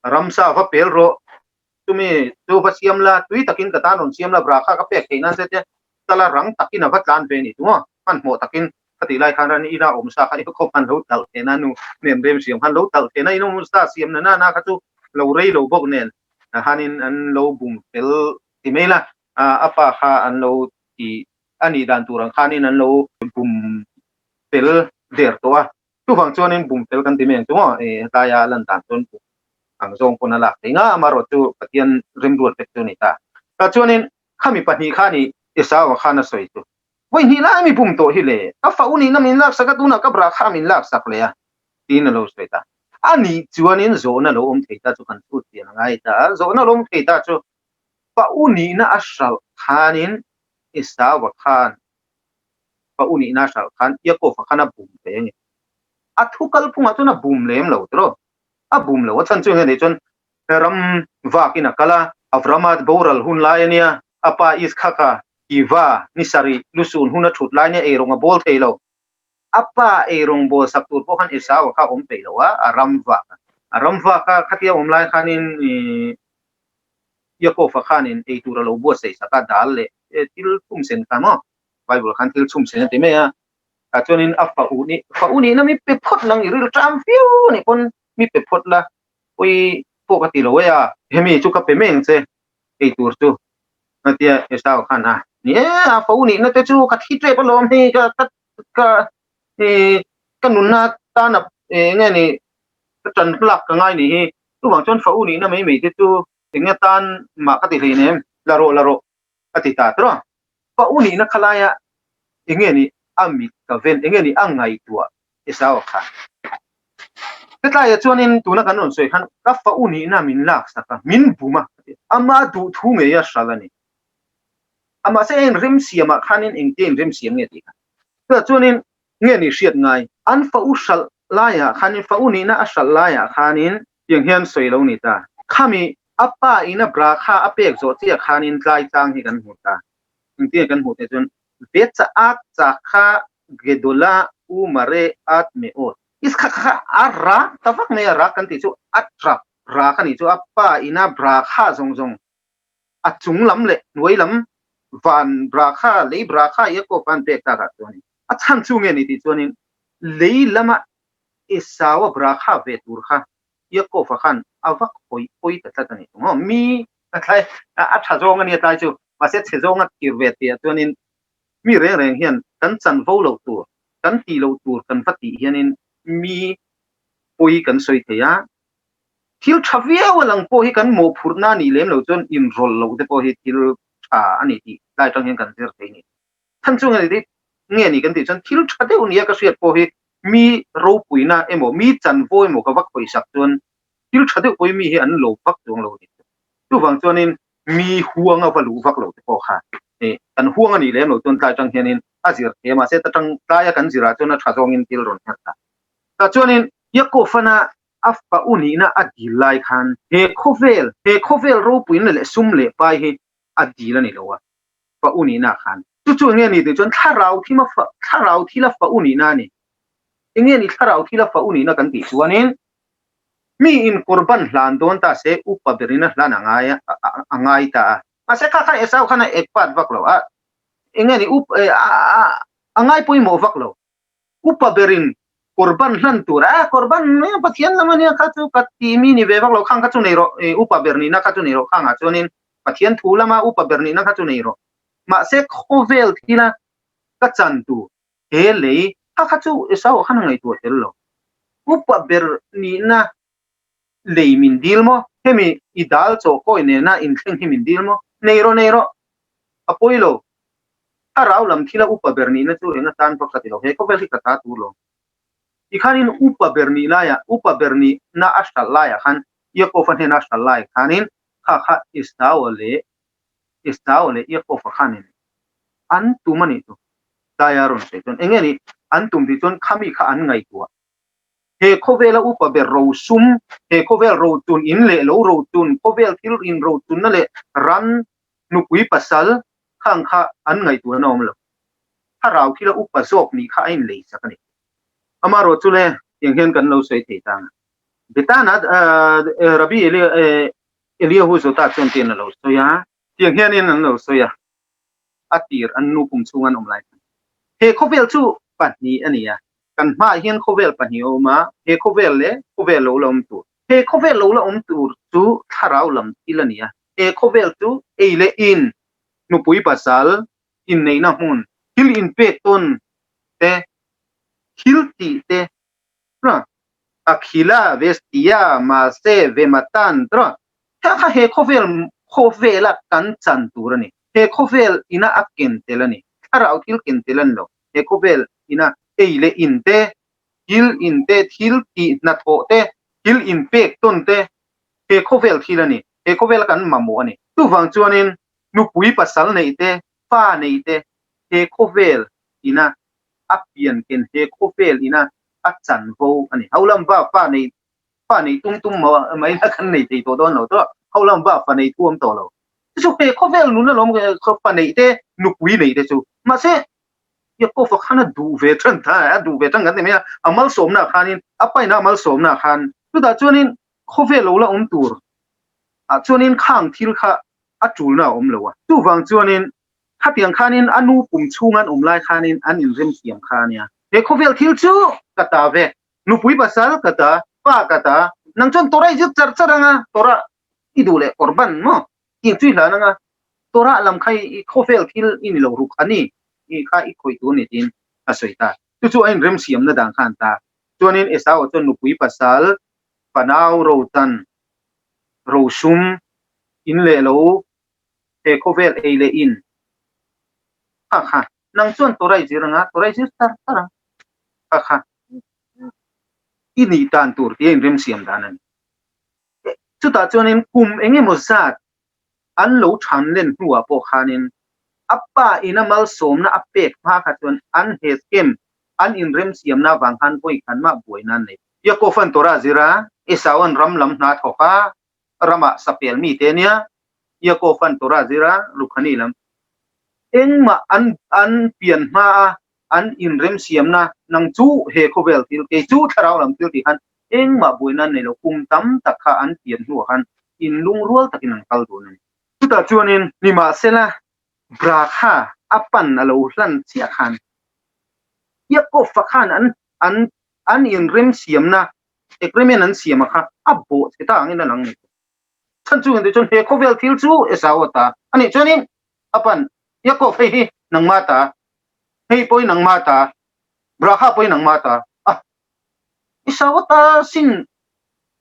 ramsa va pel rawh chumi chu va siam la tui takin ka tan rawn siam la bra kha ka pek theih nan che te tala rang takin a va tlan ve a ni chu maw hmanhmawh takin khatih lai khan ran ina awm sa kha i khawp khan lo talh thehna a nu nen rem siam khan lo talh thehna in awm sa siam na na kha chu lo rei lo bawk nen hanin an lo bum fel ti mai la a pa kha an lo ti a nih dan tur ang khanin an lo bum fel der tawh a chuvang chuanin bum fel kan ti mai ang chu maw helaia lan dan chuan bum ang zawng pawn a lak thei nga amaherawhchu Pathian remruat vek chu a ni ta tah chuanin khami pahnih kha a ni Esau-a khan a sawi chu Vawi hnih lai mi bum tawh hi le, ka fa u nihna min laksak a, tunah ka bra kha min laksak leh a, tiin a lo sawi ta. A nih chuanin zawhna lo awm thei ta chu kan chhut pian a ngai ta a, zawhna lo awm thei ta chu fa u nihna a hralh khanin Esau-a khan fa u nihna a hralh khan Yaakov-a khan a bum ve a ni. A thu kalphungah chuan a bum lem lo tiraw? A bum lo a chhan chu enge nih chuan ram vakin a kal a, Avrama boral hun lai a nia, a pa Iskhaka Kiva ni sarih lusun hun a thut lai nia eirawng a bawl thei lo. A pa eirawng bawl sak tur pawh khan Esau a kha awm peih lo a, a ram vak a. A ram vak a, khatia awm lai khanin Yaakov-a khanin ei tur a lo buatsaih sak a, dal leh thil chhumsen kha maw? Bible khan thil chhumsen a ti mai a. Tah chuanin a fa u nih, fa u nihna mi pe phawt lang i rilṭam viau a nih pawn mi pe phawt la, pawi pawh ka ti lo e a, hemi chu ka pe mai ang che ei tur chu Ngatia Esau khan a, Ni e, a fo nihna te chu ka thi tep alawm hei ka ka ka i ka nunna tana eng nge ni ka tan lak ka ngai nih hi, chuvang chuan fo nihna mai mai te chu eng nge tan mah ka ti hleinem, la rawh la rawh a ti ta tawh a. Fa u nihna khalaia eng nge ni a mit ka ven, eng nge ni a ngaihtuah Esau kha. Hetlaiah chuanin tuna kan rawn sawi khan ka fa u nihna min laksak a, min bum a, ama duhthu ngei a hral a ni. A mahse a inremsiamah khanin engtia inremsiam nge tih kha. Chutah chuanin nge ni hriat ngai? An fa u hralh laiah khanin, fa u nihna a hralh laiah khanin tiang hian sawi lo ni ta. Khami a pa in a bra kha a pek zawh chiah khanin tlai tlang hi kan hmu ta. Engtinge kan hmuh teh chuan Vetsa ak chak kha Gedola u mare at me awt. Is kha kha a rak ta vak mai a, rak kan tih chu a trap rak a nih chu a pa in a bra kha zawng zawng a chung lam leh hnuai lam van bra kha lei bra kha Jakob an pek tak ah chuan a chhan chu nge ni tih chuan in lei lama Esau a bra kha ve tur kha Jakob a khan a va khawih pawi ta tlat a ni thung aw. Mi a tlai a tha zawng a nia tlai chu mahse chhe zawng a thir ve tih ah chuan in mi reng reng hian kan chanvo loh tur kan tih loh tur kan va tih hian in mi pawi kan sawi thei a. Thil tha viau a lang pawh hi kan mawhphurhna a nih lem loh chuan inrawlh loh te pawh hi thil tha a ni tih lai atang hian kan zir thei a ni. Chhan chu nge ni kan tih chuan thil tha deuh nia ka hriat pawh hi mi ropuina emaw mi chanvo emaw ka va khawisak chuan thil tha deuh pawh hi mi hi an lo vak chuang lo a ni. Chuvang chuanin mi huanga va luh vak lo te pawh kha kan huang a nih lem loh chuan tlai atang hianin a zir thei a mahse ta tang tlaia kan zirah chuan a tha zawngin thil rawn herh ta. Tah chuanin Yaakov-ana a fa u nihna a dil lai khan he khawvel, he khawvel ropuina leh sum leh pai hi a dil a ni lo a, fa u nihna khan. Chu chu enge ni tih chuan thlarau thim a fa, thlarau thil a fa u nihna a ni. Enge ni thlarau thil a fa u nihna kan tih chuanin mi in qurban hlan dawn ta se upa berin a hlan a ngai a, a ngai ta a. Mahse kha khan Esau khan a ekpat vak lo a, enge ni up, a ngai pawimawh vak lo. Upa berin Qurban hlan tur a, Qurban Pathian lam ania kha chu ka ti mi ni ve vak lo khang kha chu nei rawh, upa ber nihna kha chu nei rawh khangah chuanin Pathian thu lama upa ber nihna kha chu nei rawh. Mahse khawvel thila ka chan tur he lei kha kha chu Esau khan a ngaihtuah tel lo. Upa ber nihna lei min dil maw? Hemi i dal chaw kawi nena inthleng hi min dil maw? Nei rawh, nei rawh, a pawi lo. Thlarau lam thila upa ber nihna chu eng atan vak ka ti lo, he khawvel hi ka ta tur lo. Tikhanin upa ber nih laiah, upa ber nihna a hralh laiah khan, Yaakov-a hnena a hralh lai khanin kha kha Esau-a leh Esau-a leh Yaakov-a khanin an tum a nih chu. Tlaia rawn sawi chuan eng nge ni an tum tih chuan khami kha an ngaihtuah. He khawvela upa ber rosum, he khawvel rochun in leh lo rochun, khawvel thil in rochunna leh ran nupui pasal khang kha an ngaihtuahna awm lo. Thlarau thila upa zawk nih kha a inlei sak a ni. Amaherawh chu le, tiang hian kan lo sawi thei tang a. Betana Rabbi Eliyahu Zota chuan tian a lo sawi a. Tiang hianin an lo sawi a, a tir an nu pum chhung an awm lai khan. He khawvel chu pahnih a ni a, kan hmaah hian khawvel pahnih a awm a, he khawvel leh khawvel lo la awm tur. He khawvel lo la awm tur chu thlarau lam thil a ni a, he khawvel chu ei leh in, nupui pasal inneihna hmun, thil inpek tawn te, thil tih te, trawh, Akhila, Vestia, Mase, Vematan, trawh, kha kha he khawvel khawvela kan chan tur a ni. He khawvel ina a ken tel a ni. Thlarau thil ken tel a ni lo. He khawvel ina ei leh in te, thil in te, thil tih hnathawh te, thil inpek tawn te, he khawvel thil a ni. He khawvela kan mamawh a ni. Chuvang chuanin nupui pasal neih te, fa neih te, he khawvel ina a pian ken, he khawvel ina a chanvo a ni. Ho lam va fa neih, fa neih tum tum mai la kan nei thei tawh dawn lo tawh. Ho lam va fa neih thu awm tawh lo. Chu he khawvel nun alawm fa neih te, nupui neih te chu. Mahse, Yaakov-a khan a duh ve tan ta, a duh ve tan kan ti mai a, a malsawmna khanin, a paina a malsawmna khan. Chutah chuanin khawvel lo la awm tur ah chuanin khang thil kha a tulna a awm lo a. Chuvang chuanin khatiang khanin a nu pum chhung an awm lai khanin an inremsiam kha a nia. He khawvel thil chu ka ta ve, nupui pasal ka ta, pa ka ta, nang chuan Torah i zir char char anga Torah i duh leh korban maw tih chu i hlan anga Torah lam kha i khawvel thil i ni lo ruk a ni i kha i khawih tur a ni tiin a sawi ta. Chu chu a inremsiamna dan kha an ta. Chuanin Esau-a chuan nupui pasal fanau rochan rosum in leh lo he khawvel ei leh in kha kha nang chuan Torah i zir anga Torah i zir char char ang kha kha i nih dan tur tih a inremsiam dan a ni. Chutah chuanin kum eng emaw zat an lo than len hnuah pawh khanin A pa in a malsawmna a pek hma kha chuan an heskem, an inremsiamna avang khan vawi khan mah buaina an nei. Yaakov-a'n Torah zir a, Esau-a'n ram lam hna thawk a, ramah sapel mite a nia. Yaakov-a'n Torah zir a, Rukhani lam. Engmah an an pian hma a, an inremsiamna, nang chu he khawvel thil, kei chu thlarau lam thil tih khan engmah buaina an nei lo, kum tam tak kha an pian hnuah khan inlungrual takin an kal dun a ni. Chutah chuanin nimahsela bra kha a pan a lo hlan chiah khan Yaakov-a khan an an an inremsiamna, agreement an siama kha a bawh chhe ta angin a lang ni. Chhan chu engti chuan he khawvel thil chu Esau-a ta a nih chuanin a pan Yaakov hei hi nangma ta, hei pawhin nangma ta, bra kha pawhin nangma ta a, Esau-a ta sin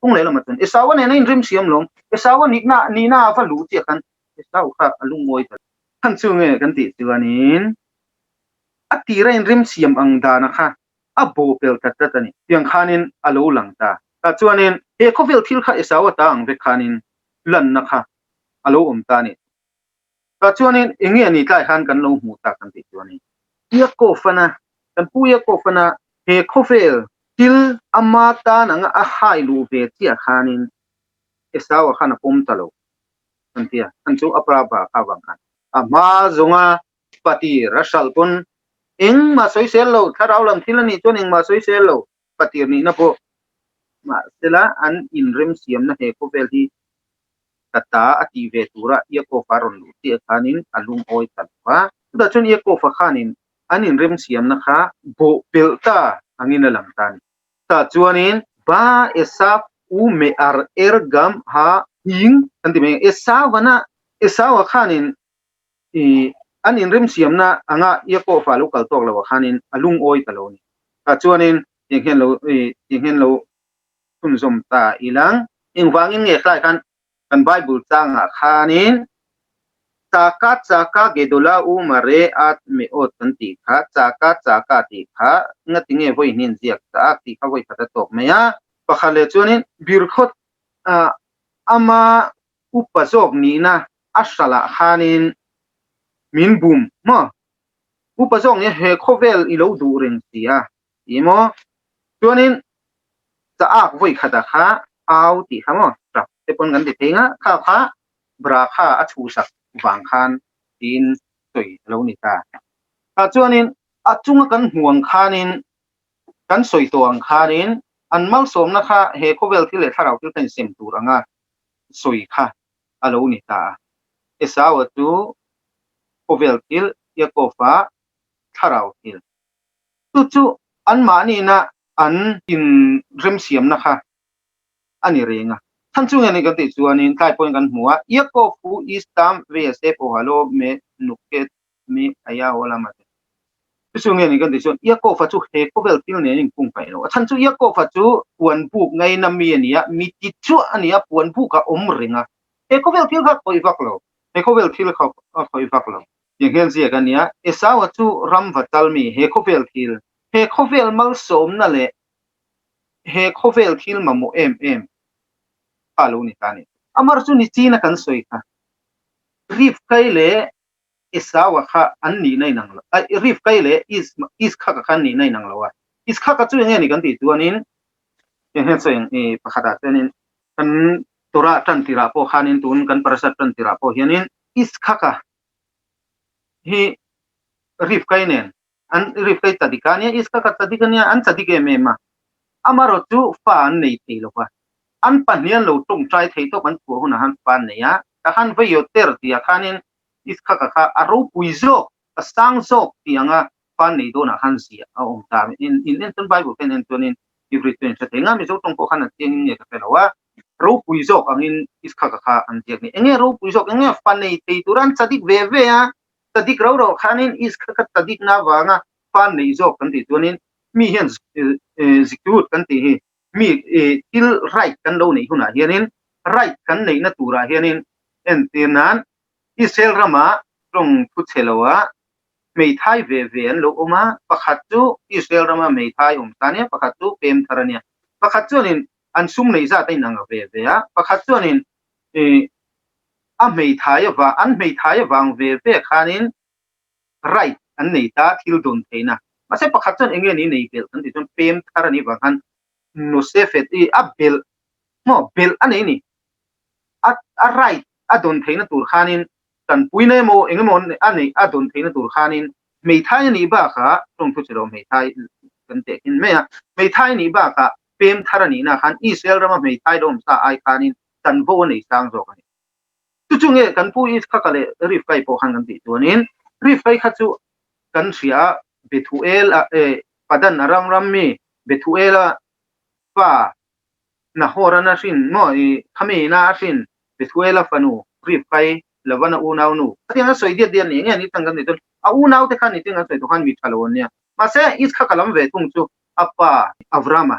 Kawng leh lamah chuan Esau-a nena inremsiam lawm, Esau-a nihna nihna a va luh chiah khan Esau kha a lungawi ta lo. Chhan chu nge kan tih chuanin a tira inremsiam ang dana kha a bo pel tlat tlat a ni. Tiang khanin a lo lang ta. Tah chuanin he khawvel thil kha Esau-a ta ang vek khanin lanna kha a lo awm ta a ni. Tah chuanin eng nge ni tlai khan kan lo hmuh tak kan tih chuanin Yaakov-ana, kan pu Yaakov-ana he khawvel thil ama tan anga a hai luh ve chiah khanin Esau-a khan a pawm ta lo kan ti a, chhan chu a prabha kha avang khan a hma zawnga patir a hralh pawn engmah sawisel lo, thlarau lam thil a nih chuan engmah sawisel lo, patir nihna pawh mahsela an inremsiamna he khawvel hi ka ta a tih ve tura Yaakov-a rawn luh chiah khanin a lungawi ta lo va. Chutah chuan Yaakov-a khanin an inremsiamna kha bawh pelh ta angin a lang ta a ni. Tah chuanin Ba Esav u me ar er gam ha hing kan ti mai ang. Esau-ana Esau-a khanin i an inremsiamna anga Yaakov-a lo kal tawk loah khanin a lungawi ta lo a ni. Tah chuanin tiang hian lo i tiang hian lo chhunzawm ta ilang. Engvangin nge hlai khan kan Bible changah khanin Chaka chaka gedola u mare at me awt kan tih kha, chaka chaka tih kha ngati nge vawi hnin ziak ta tih kha vawi khat a tawk mai a. Pakhat leh chuanin Birkhawt ama upa zawk nihna a hralah khanin min bum maw? Upa zawk nia he khawvel i lo duh reng si a ti maw? Chuanin cha ak vawi khatah kha au tih kha maw tap te pawn kan ti thei nga kha kha bra kha a chhuhsak vang khan tiin sawi a lo ni ta. Tah chuanin a chunga kan hmuh ang khanin kan sawi tawh ang khanin an malsawmna kha he khawvel thil leh thlarau thil kha insem tur anga sawi kha a lo ni ta a. Esau-a chu khawvel thil, Yaakov-a thlarau thil. Chu chu anmahnina an inremsiamna kha a ni reng a. Chhan chu nge ni kan tih chuanin tlai pawhin kan hmu a, Yaakov hu Istam ve Yosef ohalo me nuket me aya olam a ti. Chu chu nge ni kan tih chuan Yaakov-a chu he khawvel thil nen inkung paih lo. A chhan chu Yaakov-a chu puan buk ngaina mi a ni a, mi ti chuah a ni a, puan buk a awm reng a. He khawvel thil kha a khawih vak lo. He khawvel thil kha a khawih vak lo. Tiang hian ziak a ni a, Esau-a chu ram va tal mi, he khawvel thil, he khawvel malsawmna leh he khawvel thil mamawh em em kha a lo ni ta a ni. Amar chu ni china kan sawi kha, Rivkai leh Esau-a kha an nihna inang lo, Rivkai leh Iskhaka kha an nihna inang lo a. Iskhaka chu enge ni kan tih chuanin, heng hian sawi ang i pakhatah chuanin kan Torah tan tirah pawh khanin tun kan Parashat tan tirah pawh hianin Iskhaka hi Rivkai nen an Rivkai tzadik a nia, Iskhaka tzadik a nia, an tzadik em em a. Amarawh chu fa an nei thei lo va, an pahnih an lo tawngtai thei tawp an chhuah hunah khan fa an nei a, tah khan Vayoter tihah khanin Iskhaka kha a ropui zawk, a sang zawk tih anga fa an nei dawnah khan ziah a awm ta. In en chuan Bible kha in en chuanin Hebrew chu in hre thei nga, Mizo tawng pawh khan an chiangin nge ka hre lo a, ropui zawk angin Iskhaka kha an ziak ni. Enge ropui zawk, enge fa nei thei tura an tzadik ve ve a, tzadik rau rau khanin Iskhaka tzadikna avanga fa nei zawk kan tih chuanin mi hian ziklut kan tih hi mi thil right kan lo neih hunah hianin right kan neihna turah hianin entir nan Israel rama tawng thu chhe loah hmeithai ve ve an lo awm a, pakhat chu Israel rama hmeithai awm ta ania, pakhat chu pem thar ania. Pakhat chuanin an sum neih zat a inang ve ve a, pakhat chuanin a hmeithai avang, an hmeithai avang ve ve khanin right an nei ta thil dawn theihna. Mahse pakhat chuan eng nge ni nei belh kan tih chuan pem thar a nih vang khan Nosefet i a belh maw belh a nei ni. A a right a dawn theihna tur khanin tanpuina emaw eng emaw a neih a dawn theihna tur khanin hmeithai a nih bakah tawngthu che lo hmeithai kan teh hin mai a, hmeithai a nih bakah pem thar a nihna khan Israel rama hmeithai lo awm sa ai khanin chanvo a nei sang zawk a ni. Chu chu nge kan pu Isaka leh Rivkai pawh khan kan tih chuanin Rivkai kha chu kan hria a, Bethuel a eh Padan Aram ram mi Bethuel a fa Nahor an a hrin maw i khami ina a hrin Bethuel a fanu Rivkai Lavan a unau nu. Khatiang a sawi diat diat ni nge ni chang kan tih chuan a unau te khan ni tin kan sawi tawh khan mi tha lo an nia. Mahse Isaka lam ve thung chu a pa Avrama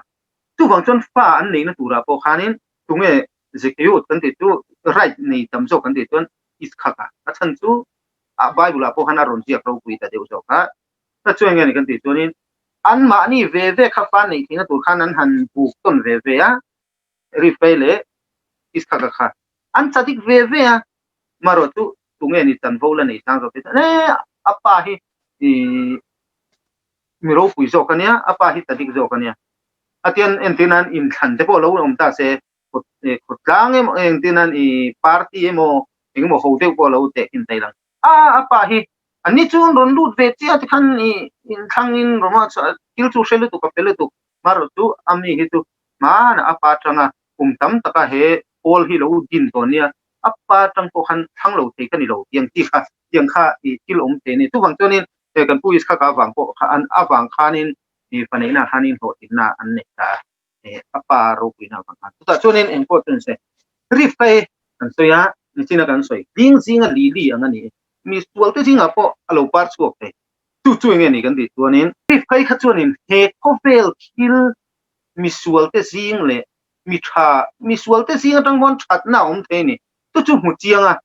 chuvang chuan fa an neihna turah pawh khanin tunge Zekeut kan tih chu right nei tam zawk kan tih chuan Isaka a chhan chu a Bible ah pawh khan a rawn ziak ropui ta deuh zawk a. Ta chu enge ni kan tih chuanin anmahni ve ve kha fa neih theihna tur khan an han buk tawn ve ve a, Rivkai leh Isaka kha an chadik ve ve a, marawh chu tunge ni chanvo la nei sang zawk te chuan e a pa hi ih mi ropui zawk a nia, a pa hi chadik zawk a nia. A tian entir nan inthlan te pawh lo awm ta se khawtlang emaw engtin an i party emaw engemaw ho deuh pawh lo teh khin thei lang. A a pa hi anni chu an rawn lut ve chiah tikhan i inthlang in Roma thil chu hre lutuk a pe lutuk marawh chu a mi hi chu hmanah a pa atanga kum tam taka he pawl hi lo din tawh nia a pa atang pawh khan thlang lo thei ka ni lo tiang chi kha tiang kha i thil awm thei a ni. Chuvang chuanin kan pu Isaka avang pawh kha avang khanin i faneihna khanin hlawhtlinna an nei ta a. a pa ropuina avang khan chutah chuanin eng pawh chu ni se Rivka hi kan sawi a nichina kan sawi ding zinga lili ang a ni mi sual te zingah pawh a lo par chhuak thei chu chu enge ni kan tih chuanin Rivka hi kha chuanin he khawvel thil mi sual te zing leh mi tha mi sual te zing atang pawn thatna a awm thei a ni chu chu hmu chiang a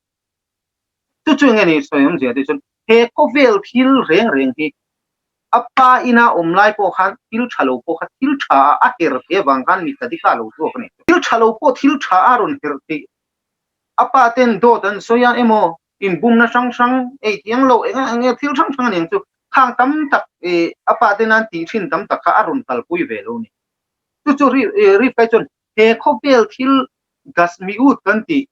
Chu chu enge ni sawi awmzia te chuan he khawvel thil reng reng hi a pa ina awm lai pawh khan thil tha lo pawh kha thil tha ah a her theih avang khan mi tadika a lo chhuak a ni. Thil tha lo pawh thil tha a rawn her theih a pa ten dawt an sawi a emaw inbumna hrang hrang ei thiang lo eng eng thil hrang hrang a ni ang chu khang tam tak a pa ten an tih thin tam tak kha a rawn kalpui ve lo a ni. Chu chu Rivkai chuan he khawvel thil gasmiut kan tih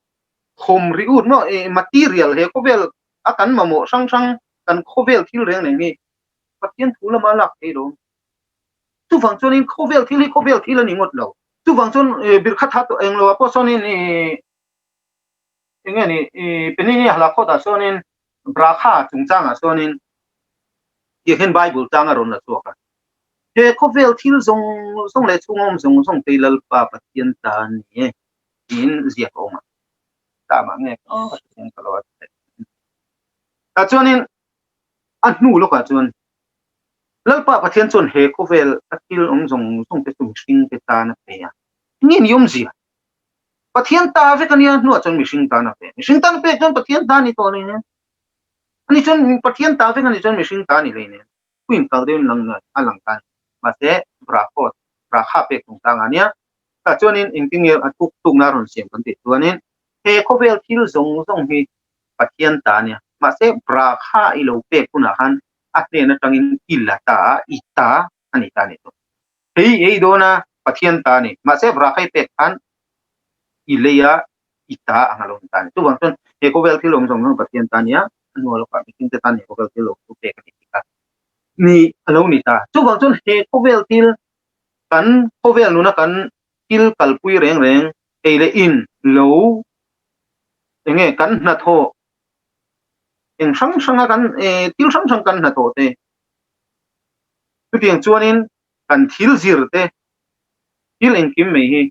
Khawm ri ut maw eh material he khawvel a kan mamawh hrang hrang kan khawvel thil reng reng hi Pathian thu lama lak thei lo. Chuvang chuanin khawvel thil hi khawvel thil a ni ngawt lo. Chuvang chuan birkhat hat eng lo ah pawh sawnin ih eng nge ni ih Penini Halakhawt ah sawnin Brakha chungchangah sawnin tiang hian Bible chang a rawn la chhuak a. He khawvel thil zawng zawng leh chhung awm zawng zawng te hi Lalpa Pathian ta a ni e. tiin ziak a awm a ta mah nge ka hre ka lo a tah chuanin a hnu lawkah chuan Lalpa Pathian chuan he khawvel a thil awm zawng zawng te chu mihring te tan a pe a nge ni awmzia Pathian ta vek ania hnuah chuan mihring tan a pe mihring tan a pek chuan Pathian ta ni tawh hlei nen ani chuan Pathian ta vek ani chuan mihring ta ni hlei nen thu in kal deuhin lang a lang ta mahse Brahkot Brakha pek chungchang ania Tah chuanin engtin nge a tuk tukna a rawn siam kan tih chuanin he khawvel thil zawng zawng hi Pathian ta a nia. Mahse bra kha i lo pek hunah khan a hnen atangin i la ta a, i ta a ni ta a ni chu. Hei i ei dawn a, Pathian ta a ni. Mahse bra kha i pek khan i lei a, i ta ang a lo ni ta a ni. Chuvang chuan he khawvel thil awm zawng zawng Pathian ta a nia, a hnuah lawkah mihringte tan he khawvel thil awm chu pek a ni tih kha ni a lo ni ta. Chuvang chuan he khawvel thil kan khawvel nuna kan thil kalpui reng reng ei leh in lo enge kan hnathawh eng hrang hranga kan thil hrang hrang kan hnathawh te chutiang chuanin kan thil zir te thil engkim mai hi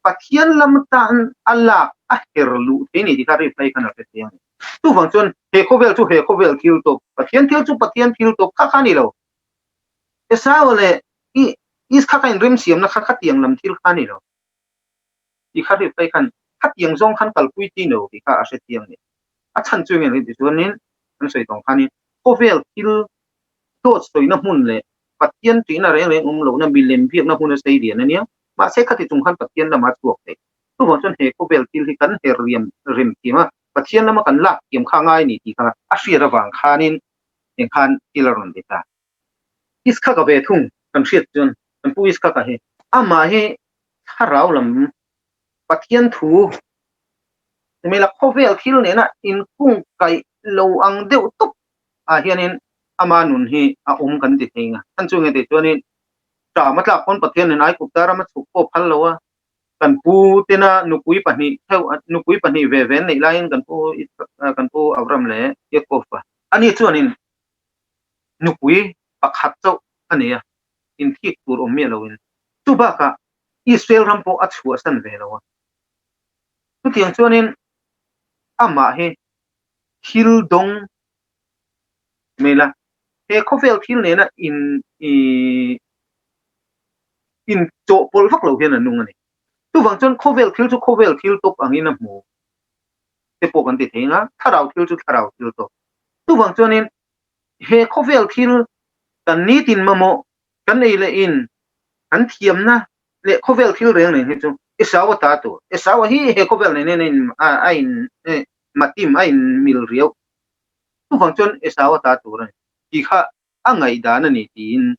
Pathian lam tan a lak a her luh thei ni tih kha reply khan a hre thei a ni. Chuvang chuan he khawvel chu he khawvel thil tawp Pathian thil chu Pathian thil tawp kha kha a ni lo. Esau leh i Iskha kha inremsiamna kha khatiang lam thil kha a ni lo. Ti kha Rivkai khan khatiang zawng khan kalpui chi no tih kha a hre chiang ni. A chhan chu engeng ti chuanin kan sawi tawng khanin khawvel thil dawt sawina hmun leh Pathian ṭihna reng reng awm lohna milem biakna hmun a sei lian a nia. Mahse khati chung khan Pathian lama chhuak thei. Chuvang chuan he khawvel thil hi kan her riam rem thiam a, Pathian lama kan lak thiam kha a ngai ni tih kha a hriat avang khanin. Eng khan thil a rawn ti ta. Iskhaka ve thung kan hriat chuan kan pu Iskhaka hi amah hi thlarau lam Pathian thu hmela khawvel thil nena inkungkaih lo ang deuh tawp ah hianin ama nun hi a awm kan ti thei nga. Chhan chu nge tih chuanin ṭam a tlak pawn Pathianin Aigupta rama chhuk pawh phal lo a, kan pu tena nupui pahnih theuh nupui pahnih ve ve an neih laiin kan pu kan pu Avram leh Yaakov a ani chuanin nupui pakhat chauh a nei a, inthik tur awm miah loin. Chu bakah Israel ram pawh a chhuahsan ve lo a. Chutiang chuanin amah hi thil dawng mai la, he khawvel thil nena in ih inchawhpawlh vak lo hian a nung a ni. Chuvang chuan khawvel thil chu khawvel thil tawp angin a hmu te pawh kan ti thei ang a, thlarau thil chu thlarau thil tawp. Chuvang chuanin he khawvel thil kan nitin mamawh kan ei leh in kan thiamna leh khawvel thil reng reng hi chu Esau-a ta tur. Esau-a hi he khawvel nen hian a in a in matim a in mil riau. Chuvang chuan Esau-a ta tur a ni. Tih kha a ngaihdan a ni tiin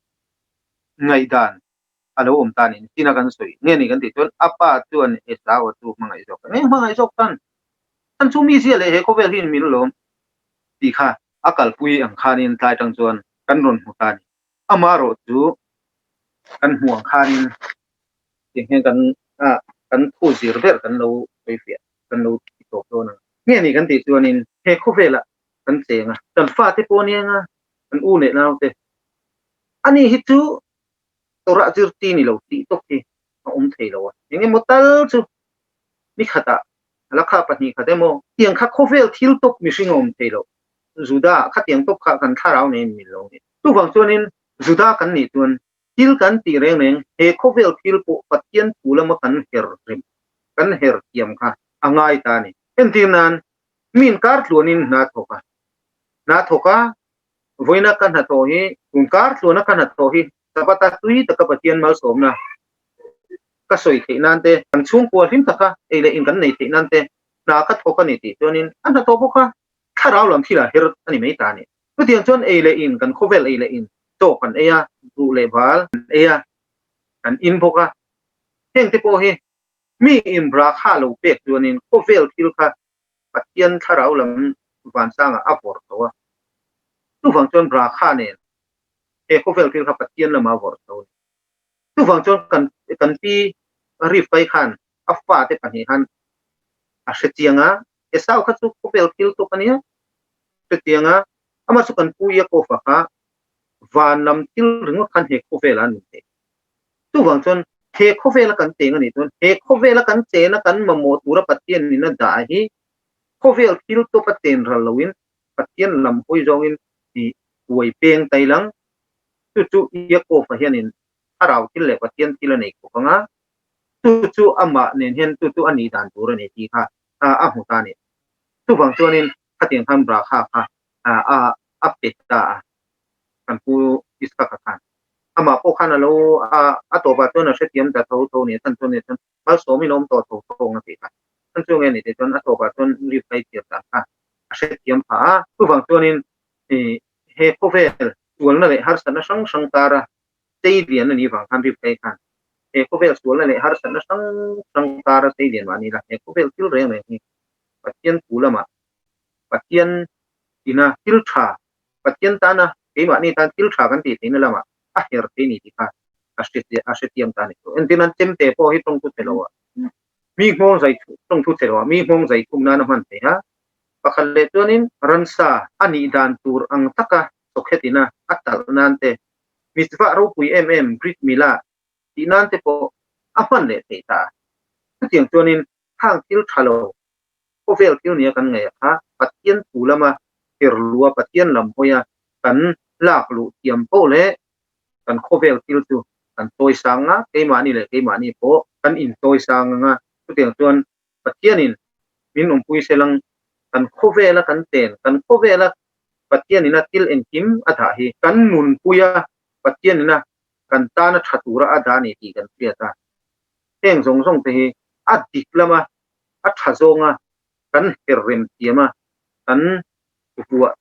ngaihdan a lo awm ta a ni. Nichin a kan sawi nge ni kan tih chuan a pa chuan Esau-a chu hmangaih zawk a ni. Hmangaih zawk khan khan chu mi zia leh he khawvel hi in mil lawm tih kha a kalpui ang khanin tlai tang chuan kan rawn hmu ta a ni. Amaherawh chu kan hmuh ang khanin tiang hian kan kan thu zir ber kan lo sawi fiah kan lo ti tawp dawn ang. Nge ni kan tih chuanin he khawvelah kan cheng a, kan fate pawh aniang a, kan u leh naute. Ani hi chu Torah zir chi ni lo tih tawk hi a awm thei lo a, eng emaw tal chu ni khatah lakha pahnih khat emaw tiang kha khawvel thil tawp mihring a awm thei lo. Juda khatiang tawp kha kan thlarau nei in mil lo ni. Chuvang chuanin Juda kan nih chuan thil kan tih reng reng he khawvel thil pawh Pathian thu lama kan her rem, kan her thiam kha a ngai ta a ni. Entir nan mi inkar tluanin hna thawk a, hna thawk a, vawiina ka hnathawh hi, tun kar tluana ka hnathawh hi Sabbath a tui taka Pathian malsawmna ka sawi theih nan te, kan chhungkua hlim taka ei leh in kan nei theih nan te hna ka thawk a ni tih chuanin a hnathawh bawk a, thlarau lam thil ah her a ni mai ta a ni. Chutiang chuan ei leh in, kan khawvel ei leh in chaw kan ei a, duh leh bal kan ei a, kan in bawk a, heng te pawh hi mi in brakha lo pek chuanin khawvel thil kha Pathian thlarau lam vansangah a vawrh tho a. Chuvang chuan brakha nen he khawvel thil kha Pathian lamah a vawrh tho a ni. Chuvang chuan kan kan pi Rivkai khan a fate pahnih khan a hre chiang a, Esau kha chu khawvel thil tawp a nia, hre chiang a, amah chu kan pu Yaakov-a kha van lam thil ringawt khan he khawvelah a nun theih. Chuvang chuan he khawvela kan cheng a nih chuan he khawvela kan chena kan mamawh tura Pathianin a dah hi khawvel thil tawpa chen ral loin Pathian lam hawi zawngin tih huai peng tai lang. Chu chu Yaakov-a hianin thlarau thil leh Pathian thil a nei khawp ang a, chu chu amah nen hian chu chu a nih dan tur a ni tih kha a hmu ta a ni. Chuvang chuanin khatiang khan Brakha kha a pe ta a, kan pu Isaka khan. Amah pawh khan a lo a tawpah chuan a hrethiam ta tho tho a ni a, chhan chuan nia chuan malsawmin a awm tawh tho tho ang a tih kha. Chhan chu nge ni tih chuan a tawpah chuan Rivka-i thiam dan kha a hrethiam phah a. Chuvang chuanin he khawvel sualna leh harsatna hrang hrang kara chei lian a nih vang khan Rivka-i khan he khawvel sualna leh harsatna hrang hrang kara chei lian mah ni la, he khawvel thil reng reng hi Pathian thu lamah Pathian ina thil tha Pathian tana keimahni tan thil tha kan tih theihna lamah a her thei ni tih kha a hre a hrethiam ta a ni. Entir nan chemte pawh hi tawngthu che lo ah mi nghawng zai tawngthu che lo ah mi nghawng zai thum nan a hman thei a, pakhat leh chuanin ransa a nih dan tur ang taka sawkhetina a talh nan te mitzvah ropui em em Brit Milah tih nan te pawh a hman leh theih ta a. Chutiang chuanin khang thil tha lo khawvel thil nia kan ngaih a kha Pathian thu lama tirlua Pathian lam hawia kan lak luh thiam poh leh kan khawvel thil chu kan chawi sang a, keimahni leh keimahni pawh kan inchawi sang ang a, chutiang chuan Pathianin min awmpui selang kan khawvela kan chen, kan khawvela Pathianina thil engkim a dah hi kan nunpuia Pathianina kan tana tha tura a dah a ni tih kan hriat a, heng zawng zawng te hi a dik lama a tha zawnga kan her rem thiam a, kan vuah.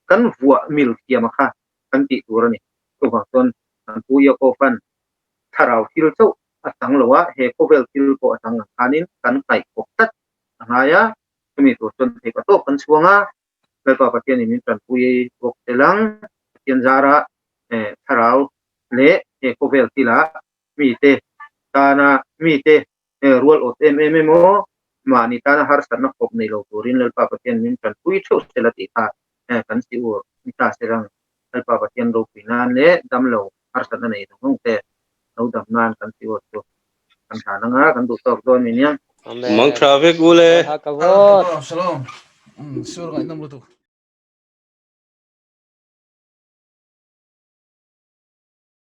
kan vuah mil thiam a kha kan tih tur a ni. Chuvang chuan kan Pu Yakova'n thlarau thil chauh a chang lo a, he khawvel thil pawh a chang ang khanin kan kaih kawp tlat a ngai a, chumi tur chuan theih tawp kan chhuang a, Lalpa Pathianin min tanpui bawk tel ang. Pathian zara thlarau leh he khawvel thilah mite tana mite rual awt em em emaw mahni tana harsatna khawp nei lo turin Lalpa Pathian min tanpui theuh sel a tih kha kan si ur ni ta se lang. Lalpa Pathian ropui nan leh damlo harsatna nei zawng zawng te lo dam nan kan si ur chu kan hlan anga kan duh tawk dawn mi nia. Mang tha vek u le. Shalom. Sure ngaihnawm lutuk.